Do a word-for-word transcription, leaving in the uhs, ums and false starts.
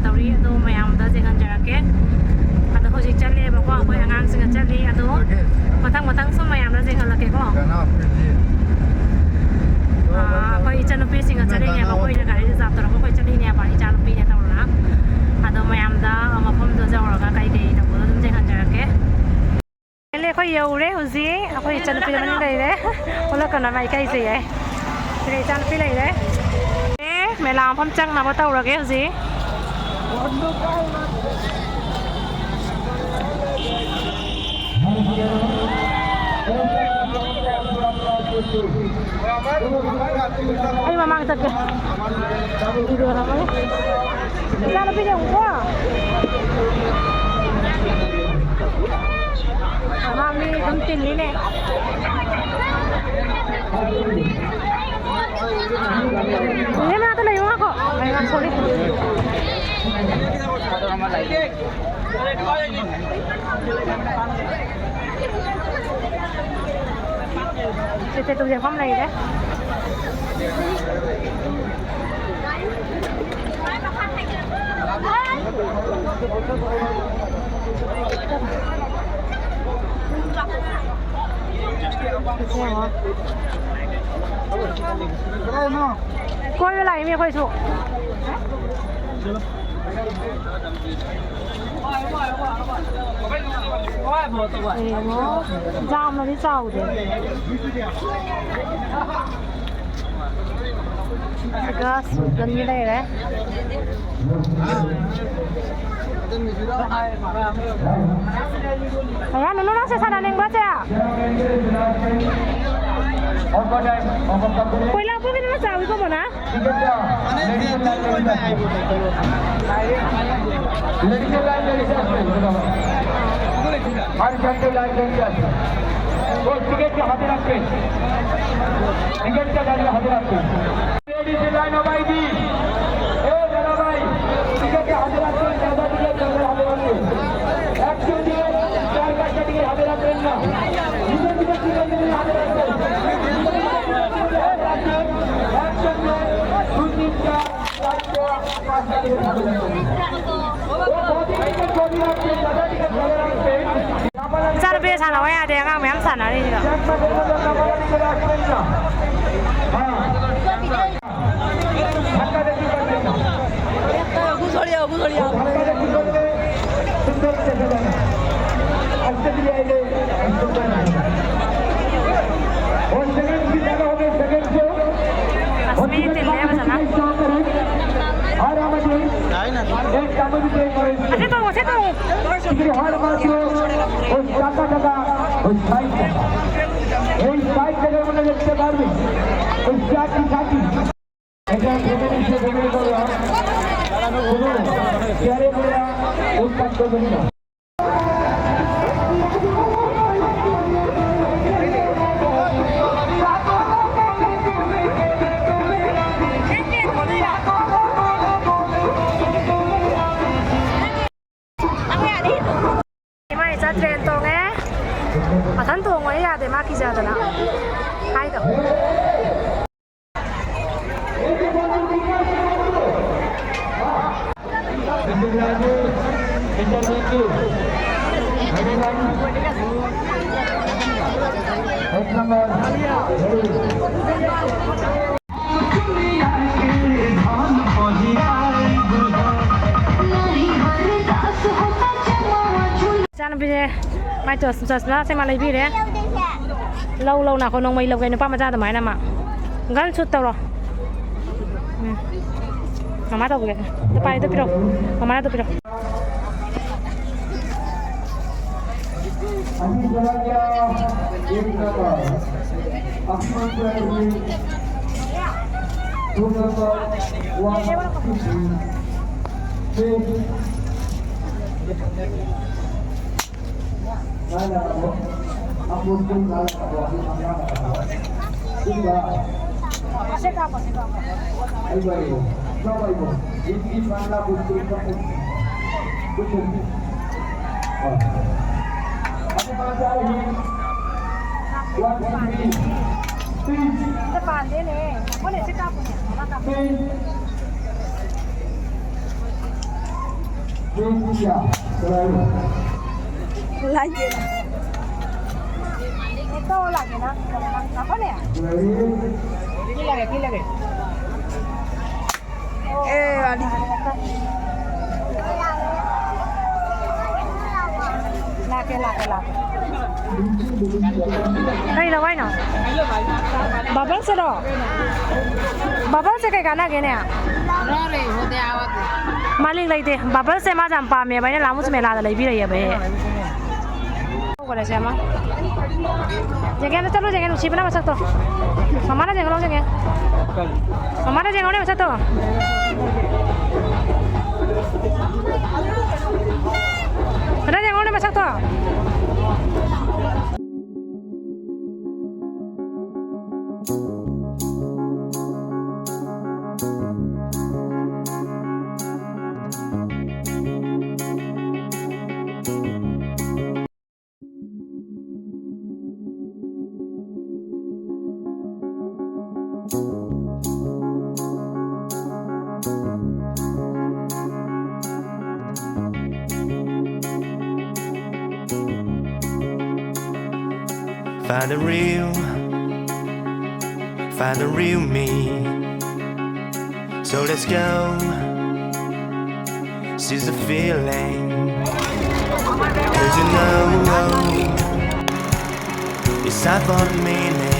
ꯇꯧꯔꯤ꯫ ꯑꯗꯣ ꯃꯌꯥꯝꯗ ꯌꯦꯡꯍꯟꯖꯔꯛꯀꯦ꯫ ꯑꯗꯣ ꯍꯧꯖꯤꯛ ꯆꯠꯂꯦꯕꯀꯣ, ꯑꯩꯈꯣꯏ ꯑꯉꯥꯡꯁꯤꯡꯒ ꯆꯠꯂꯤ꯫ ꯑꯗꯣ ꯃꯊꯪ ꯃꯊꯪ ꯁꯨꯝ ꯃꯌꯥꯝꯗ ꯌꯦꯡꯍꯜꯂꯛꯀꯦꯀꯣ꯫ ꯑꯥ, ꯑꯩꯈꯣꯏ ꯏꯆꯟꯅꯨꯄꯤꯁꯤꯡꯒ ꯆꯠꯂꯤꯅꯦꯕ, ꯑꯩꯈꯣꯏꯅ ꯒꯥꯔꯤ ꯔꯤꯖꯥꯕ ꯇꯧꯔꯒ ꯑꯩꯈꯣꯏ ꯆꯠꯂꯤꯅꯦꯕ, ꯏꯆꯥꯅꯨꯄꯤꯅꯦ ꯇꯧꯔꯒ꯫ ꯑꯗꯣ ꯃꯌꯥꯝꯗ ꯃꯐꯝꯗꯣ ꯌꯧꯔꯒ ꯀꯩ ꯀꯩ ꯇꯧꯕꯗꯣ ꯑꯗꯨꯝ ꯌꯦꯡꯍꯟꯖꯔꯛꯀꯦ꯫ ꯑꯩꯈꯣꯏ ꯌꯧꯔꯦ ꯍꯧꯖꯤꯛ꯫ ꯑꯩꯈꯣꯏ ꯏꯆꯟꯅꯨꯄꯤ ꯑꯃꯅꯤ ꯂꯩꯔꯦ꯫ ꯑꯣꯜꯂꯛꯀꯅꯣ, ꯃꯥ ꯏꯀꯥꯏꯖꯩꯌꯦ꯫ ꯁꯤꯗ ꯏꯆꯥꯅꯨꯄꯤ ꯂꯩꯔꯦ꯫ ꯑꯦ, ꯃꯦꯂꯥ ꯃꯐꯝ ꯆꯪꯅꯕ ꯇꯧꯔꯒꯦ ꯍꯧꯖꯤꯛ꯫ ꯑꯩ ꯃꯃꯥꯡ ꯆꯠꯀꯦ꯫ ꯚꯤꯗꯤꯑꯣ ꯅꯝꯃꯒꯦ꯫ ꯏꯆꯥꯅꯨꯄꯤꯁꯦ ꯌꯦꯡꯉꯨꯀꯣ꯫ ꯃꯥ ꯃꯤ ꯑꯗꯨꯝ ꯇꯤꯜꯂꯤꯅꯦ꯫ ꯅꯦꯅꯦ ꯃꯅꯥꯛꯇ ꯂꯩꯌꯨ ꯉꯥꯏꯈꯣ꯫ ꯑꯩ ꯉꯥꯏꯈꯣꯅꯦ꯫ ꯁꯦ, ꯁꯦ, ꯇꯨ ꯌꯦꯡꯐꯝ ꯂꯩꯔꯦ꯫ ꯀꯣꯏꯕ ꯂꯥꯛꯏꯅꯦ ꯑꯩꯈꯣꯏꯁꯨ꯫ ꯌꯦꯡꯉꯣ, ꯌꯥꯝꯅꯗꯤ ꯆꯥꯎꯗꯦ꯫ ꯑꯗꯨꯒ ꯁꯨꯗꯅꯤ ꯂꯩꯔꯦ꯫ ꯉꯔꯥꯡ ꯅꯨꯅꯨ ꯅꯪꯁꯦ ꯁꯥꯟꯅꯅꯤꯡꯕ꯭ꯔꯣ, ꯆꯦ? ꯀꯣꯏꯂꯥ ꯄꯨꯈꯤꯗꯨꯅ ꯆꯥꯎꯏꯀꯣ, ꯃꯣꯅꯥ? Ladies and gentlemen, hard center line danger. वो टिकट के हाथे रख के, टिकट का दादा हाथे रख के। Ladies and line of I D. ए दादा भाई, टिकट के हाथे रख के, दादा टिकट के हाथे रख के। Actually, चार का टिकट हाथे रख के ना। टिकट के हाथे रख के। Action में, दो तीन चार। ꯏꯆꯥꯅꯨꯄꯤ ꯁꯥꯟꯅꯧ ꯌꯥꯗꯦ, ꯑꯉꯥꯡ ꯃꯌꯥꯝ ꯁꯥꯟꯅꯔꯤꯁꯤꯗ꯫ ꯑꯁꯃꯤ ꯇꯤꯜꯂꯦ ꯐꯖꯅ꯫ ꯑꯁꯤ ꯇꯣꯡꯉꯨ, ꯑꯁꯤ ꯇꯣꯡꯉꯨ꯫ ꯏꯃꯥ ꯏꯆꯥ ꯇ꯭ꯔꯦꯟ ꯇꯣꯡꯉꯦ꯫ ꯃꯊꯟ ꯇꯣꯡꯉꯣ ꯌꯥꯗꯦ, ꯃꯥ ꯀꯤꯖꯗꯅ ꯍꯥꯏꯗꯣ꯫ ꯏꯆꯥꯅꯨꯄꯤꯁꯦ ꯃꯥꯏ ꯆꯁ-, ꯆꯁꯃꯥꯁꯦ ꯃꯥ ꯂꯩꯕꯤꯔꯦ꯫ ꯂꯧ ꯂꯧ ꯅꯥꯈꯣ ꯅꯣꯡꯃꯩ ꯂꯧꯒꯦ ꯅꯨꯄꯥ ꯃꯆꯥ ꯑꯗꯨꯃꯥꯏꯅ ꯃꯥ꯫ ꯒꯟ ꯁꯨꯠ ꯇꯧꯔꯣ꯫ ꯎꯝ꯫ ꯃꯃꯥ ꯇꯧꯕꯤꯒꯦ꯫ ꯑꯗꯨ ꯄꯥꯏ, ꯑꯗꯨ ꯄꯤꯔꯛꯑꯣ꯫ ꯃꯃꯥꯅ ꯑꯗꯨ ꯄꯤꯔꯛꯑꯣ꯫ Lagi na. Ito, lagi na. Apa na? Ki lage, ki lage? Eh, wali. Lage, lage, lage. Kari na, why na? Bubbles ero. Bubbles ero kei kanagene. Malik leite. Bubbles ero ꯃꯥꯁꯦ ꯌꯥꯝ ꯄꯥꯝꯃꯦꯕ꯫ ꯑꯩꯅ ꯂꯥꯃꯨꯁ ꯃꯦꯂꯥꯗ ꯂꯩꯕꯤꯔꯛꯑꯦꯕ ꯍꯦꯛ꯫ ꯇꯧꯈꯔꯦ ꯁꯦ ꯑꯃ꯫ ꯌꯦꯡꯒꯦ, ꯑꯝꯇ ꯆꯠꯂꯨ, ꯌꯦꯡꯒꯦ, ꯅꯨꯡꯁꯤꯕꯅ ꯃꯁꯛꯇꯣ꯫ ꯃꯃꯥꯅ ꯌꯦꯡꯍꯜꯂꯣ, ꯌꯦꯡꯒꯦ꯫ ꯃꯃꯥꯅ ꯌꯦꯡꯍꯜꯂꯣꯅꯦ ꯃꯁꯛꯇꯣ꯫ ꯑꯝꯇ ꯌꯦꯡꯍꯜꯂꯣꯅꯦ ꯃꯁꯛꯇꯣ꯫ Find the real, find the real me. So let's go. Seize the feeling. 'Cause you know it's time for the meaning.